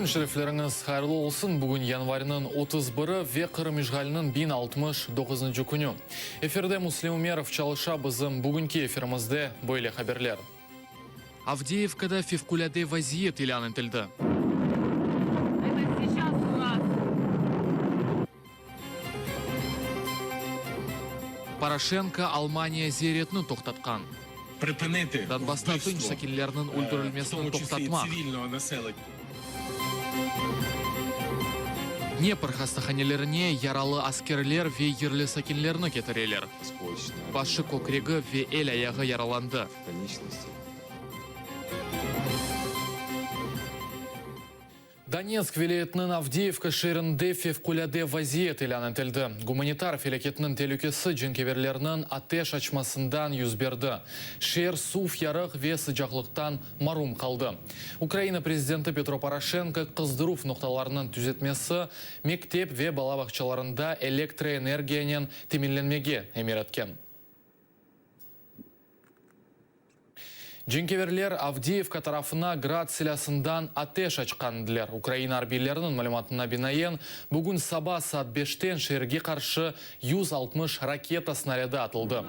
Kün şerifleriñiz hayırlı olsun! Bugün yanvarniñ 31-i ve Qırım işğaliniñ 1069-ncı künü. Efirde Müslim Ümerov çalışa, bizim bugünki efirimizde böyle haberler. Avdeyevkada fevqulâde vaziyet ilân etildi. Poroşenko Almaniya ziyaretini toqtatqan. Donbassta tınç sakinlerniñ öldürilmesini toqtatmaq. Dnepr hastahanelerine yaralı askerler ve yerli sakinlerni ketireler. Başı, kökregi ve el-ayağı yaralandı. Donetsk vilâyetiniñ Avdeyevka şeerinde fevqulâde vaziyet ilân etildi. Gumanitar felâketniñ telükesi cenkeverlerniñ ateş açmasından yüz berdi. Şeer suv, yarıq ve sıcaqlıqtan marum qaldı. Ukraina prezidenti Petro Poroşenko qızdıruv noqtalarınıñ tüzetmesi, mektep ve bala bağçalarında elektroenergiyanen teminlenmege emir etken. Cenkeverler Avdiyevka tarafına Grad silâsından ateş açqandıler. Ukraina arbiyleriniñ malümatına binaen, bugün saba saat beşten şeerge qarşı 160 raketa snarâdı atıldı.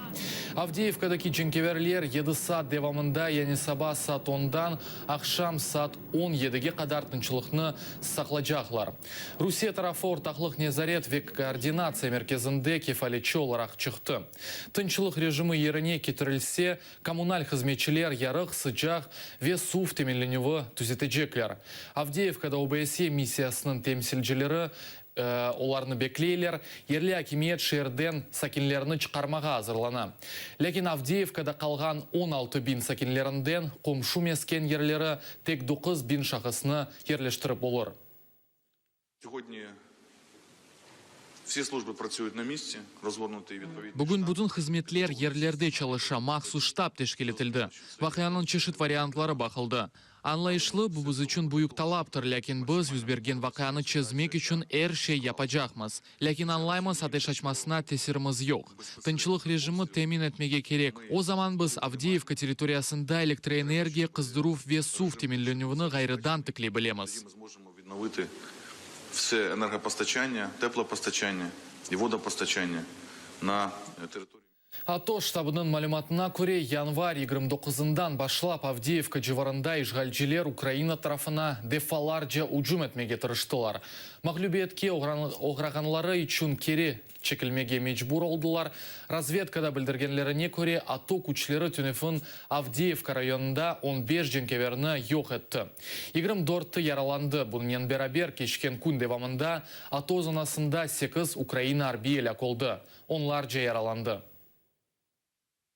Avdiyevkadaki cenkeverler yedi saat devamında, yani saba saat ondan aqşam saat on yedige qadar tınçlıqnı saqlacaqlar. Rusiye tarafı Ortaqlıq nezaret ve koordinatsiya merkezinde kefaletçi olaraq çıqtı. Tınçlıq rejimi yerine ketirilse, kommunal hızmetçiler yarıq, sıcaq ve suv teminlenüvi tüzetecekler. Avdeyevkada OBSE missiyasınıñ temsilcileri olarnı bekleyler, yerli akimiyet şeerden sakinlerni çıqarmağa azırlana. Lâkin Avdeyevkada qalğan 16 biñ sakinlerinden qomşu mesken yerleri tek 9 biñ şahısnı yerleştirip olur. Bugün bütün hızmetler yerlerde çalışa, mahsus ştab teşkil etildi. Vaqianıñ çeşit variantları baqıldı. Añlayışlı, bu biz içün büyük talaptır, lâkin biz yüz bergen vaqianı çezmek içün er şey yapacaqmız. Lâkin añlaymız, ateş açmasına tesirimiz yoq. Tınçlıq rejimi temin etmege kerek, o zaman biz Avdiyevka territoriyasında elektroenergiya, qızdıruv ve suv teminlenüvini ğayrıdan tikley bilemiz. Відновити все energopostaçання, teplopostaçання і водопостачання на території. ATO ştabınıñ malümatına köre, yanvar 29-ından başlap Avdiyevka civarında işğalciler Ukraina tarafına defalarca ücüm etmege tırıştılar. Mağlübiyetke oğrağanları içün keri çekilmege mecbur oldılar. Razvedkada bildirgenlerine köre, ATO küçleri tünevin Avdiyevka rayonında 15 cenkeverni yoq etti. 24-i yaralandı. Bunıñnen beraber, keçken kün devamında ATO zonasında sekiz Ukraina arbiyi elâk oldı, onlarca yaralandı.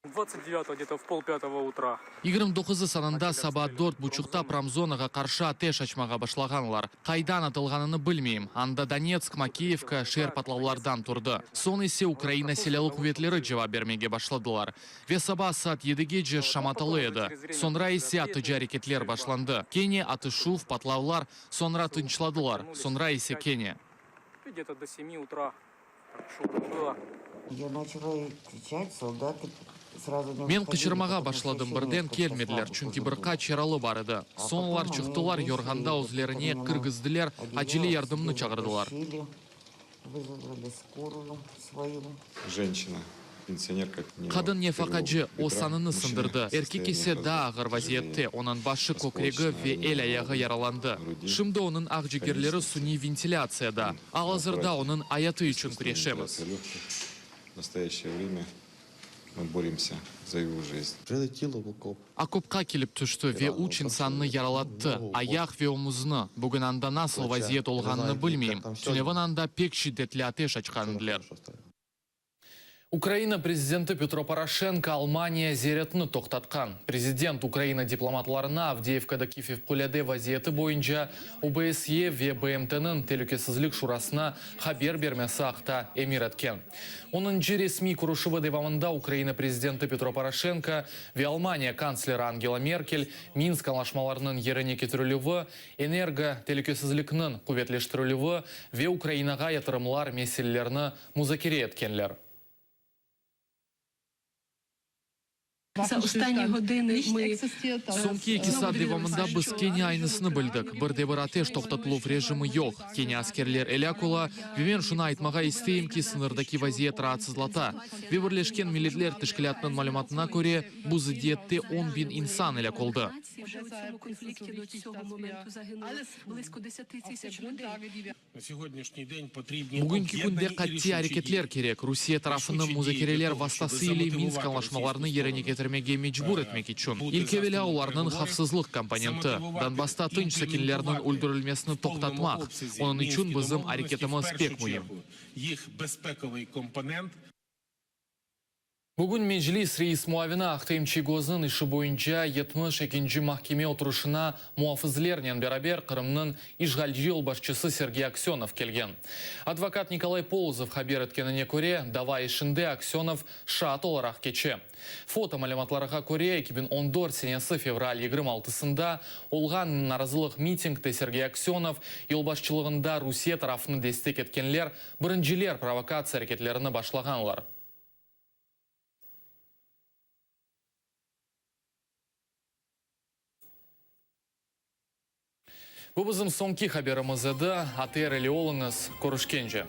29 где-то в полпятого утра. 29-ı sanında saba dört buçuqta promzonağa qarşı ateş açmağa başlağanlar. Qaydan atılğanını bilmeyim. Anda Donetsk, Makeyevka, şeer patlavlardan turdı. Soñ ise Ukraina Silâlı quvetleri cevap bermege başladılar. Ve saba saat yedigece şamatalı edi. Soñra ise atıcı areketler başlandı. Kene atışuv, patlavlar, soñra tınçladılar, soñra ise kene. Где-то до semi утра шумно было. Я начала кричать, солдаты сразу не Men qıçırmağa başladım, birden kelmediler, çünki bir qaç yaralı bar edi. Soñ olar çıqtılar, yorğanda özlerine kirgizdiler, acele yardımnı çağırdılar. Вызвали скорую свою. Женщина, пенсионерка. Qadın nefaqacı, o sanını sındırdı. Erkek ise daa ağır vaziyette, onıñ başı, kökregi ve el-ayağı yaralandı. Şimdi onıñ aqcigerleri suniy ventilâtsiyada. Al-azırda onıñ ayatı içün küreşemiz. В настоящее время мы боремся за его жизнь. Прилетіло в окоп. Okopqa kelip tüşti ve üç insannı yaralattı, ayaq ve omuznı. Bugün anda nasıl vaziyet olğanını bilmeyim. Tünevin anda pek şiddetli ateş açqan ediler. Ukraina prezidenti Petro Poroşenko Almaniya ziyaretini toqtatqan. Prezident Ukraina diplomatlarına Avdeyevkadaki fevqulâde vaziyeti boyunca OBSE ve BMTnıñ Telükesizlik Şurasına haber bermesi aqta emir etken. Onıncı resmiy körüşüvi devamında Ukraina prezidenti Petro Poroşenko ve Almaniya kantsleri Angela Merkel Minsk añlaşmalarınıñ yerine ketirilüvi, energo telükesizlikniñ quvetleştirilüvi ve Ukrainağa yatırımlar meselelerini muzakere etkenler. Soñki eki saat devamında biz kene aynısını bildik, bir de bir ateş toqtatıluv rejimi yoq, kene askerler elâk ola, ve men şunı aytmağa isteyim ki, sıñırdaki vaziyet raatsızlata. Ve Birleşken Milletler Teşkilâtınıñ malümatına köre, bu zıddiyette 10 biñ insan elâk oldı. Bugünki künde qatiy areketler kerek, Rusiye tarafını muzakereler vastası ile Minsk añlaşmalarını yerine ketirmege mecbur etmek içün. İlk evelâ olarnıñ havfsızlıq komponenti, Donbassta tınç sakinlerniñ öldürilmesini toqtatmaq, onıñ içün bizim areketimiz pek müim. Bugün Meclis reis muavini Ahtem Çiygoznıñ işi boyunca yetmiş ekinci mahkeme oturışına muafızlernen beraber Qırımnıñ işğalci yolbaşçısı Sergey Aksönov kelgen. Advokat Nikolay Polozov haber etkenine köre, dava işinde Aksönov şaat olaraq keçe. Foto malümatlarğa köre, 2014 senesi fevral 26-sında olğan narazılıq mitingde Sergey Aksönov yolbaşçılığında Rusiye tarafını destek etkenler birinciler provokatsiya areketlerini başlağanlar. Bu bizim soñki haberimiz edi. ATR ile oluñız, körüşkence!